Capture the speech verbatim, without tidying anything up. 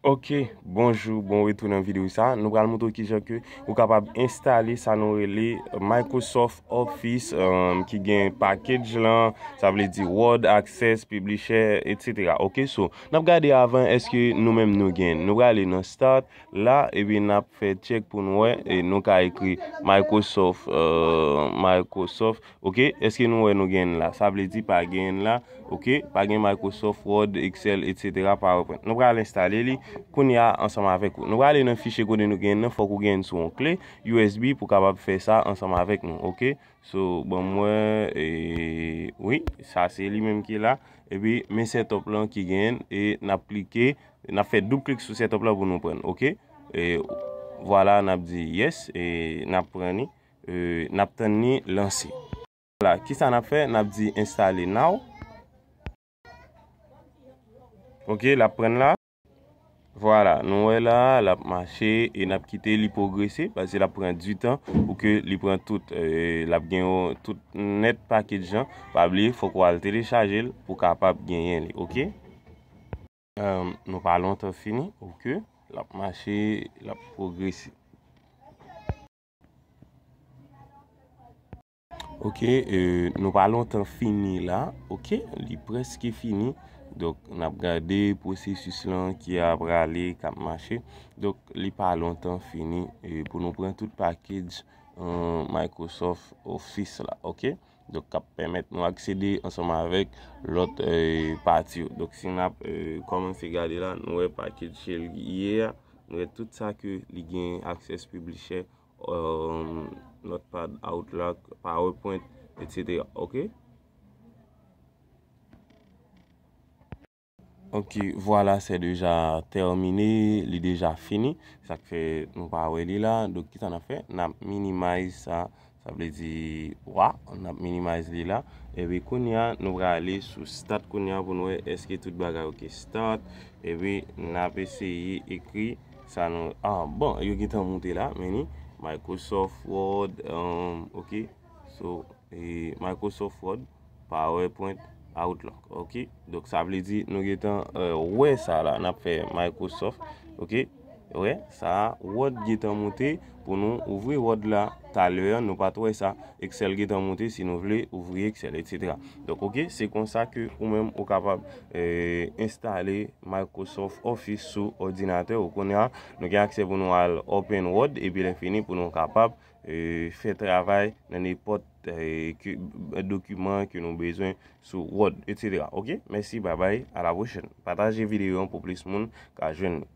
Ok, bonjou, bon retou nan videyo sa. Nou pral montre w kijan ke ou kapab enstale sa nou rele Microsoft Office, um, ki gen package lan, sa vle di Word, Access, Publisher, et cetera. Ok, so, n ap gade avan èske nou menm nou gen. Nou prale nan Start la, epi n ap fè check pou nou wè, e nou ka ekri Microsoft, euh, Microsoft, ok, èske nou wè nou gen la? Sa vle di pa gen la, ok, pa gen Microsoft Word, Excel, et cetera, PowerPoint. Nou pral enstale li kounye a ansanm avèk ou. Nou prale nan fichye kote nou gen nan, fòk ou gen sou yon kle U S B pou kapab fè sa ansanm avèk nou, ok? So, bon, mwen, e, wi, sa se li menm ki la. Epi, men setup lan ki gen, e n ap klike, n ap fè doub klik sou setup lan pou nou pran, ok? E, vwala, n ap di yes, e n ap pran li, e n ap tann li lanse. Vwala, kisa n ap fè? N ap di installe now. Ok, l ap pran la. Vwala, nou wè la, l ap mache e n ap kite li pwogrese, paske l ap pran du tan pou ke li pran tout, e, l ap gen yon tout nèt package lan. Pa bliye, fòk w al telechaje l pou w kapab genyen li, ok? Em, nou pa lontan fini, ok? L ap mache, l ap pwogrese. Ok, e, nou pa lontan fini la, ok? Li prèske fini. Donk, n ap gade pwosesis lan ki ap prale, k ap mache. Donk, li pa lontan fini, e, pou nou pran tout package, e, Microsoft Office la, ok? Donk, k ap pèmèt nou aksede ansanm avèk lòt, e, pati yo. Donk, si n ap, e, kòmanse gade la, nou wè package ke l ye a, nou wè tout sa ke li gen, Access Publisher, euh, Notepad, Outlook, PowerPoint, et cetera. Ok? Ok, vwala, se deja tèmine, li deja fini. Sa k fè nou pa wè li la. Donk, kisa n ap fè? N ap minimize sa. Sa vle di, wa, n ap minimize li la. Epi kounye a, nou prale sou Start kounye a pou nou wè èske tout bagay ok. Start. Epi n ap eseye ekri sa nou, ah, bon, yo gentan moute la, men ni Microsoft Word, um, ok. So, e, Microsoft Word, PowerPoint, Outlook, ok. Donk, sa vle di nou gentan, euh, wè sa la, n ap fè Microsoft, ok. Wè, sa a, Word gentan moute pou nou ouvri Word la. Talè a, nou pa t wè sa. Excel gentan moute si nou vle ouvri Excel, et cetera. Donk, ok, se konsa ke ou menm ou kapab, e, enstale Microsoft Office sou òdinatè ou. Kounye a, nou gen aksè pou nou al Open Word, epi lè fini pou nou kapab, e, fè travay nan nenpòt, e, ke, dokiman ke nou bezwen sou Word, et cetera. Ok? Mèsi, babay, a la pwochèn. Pataje videyo an pou plis moun ka jwenn li.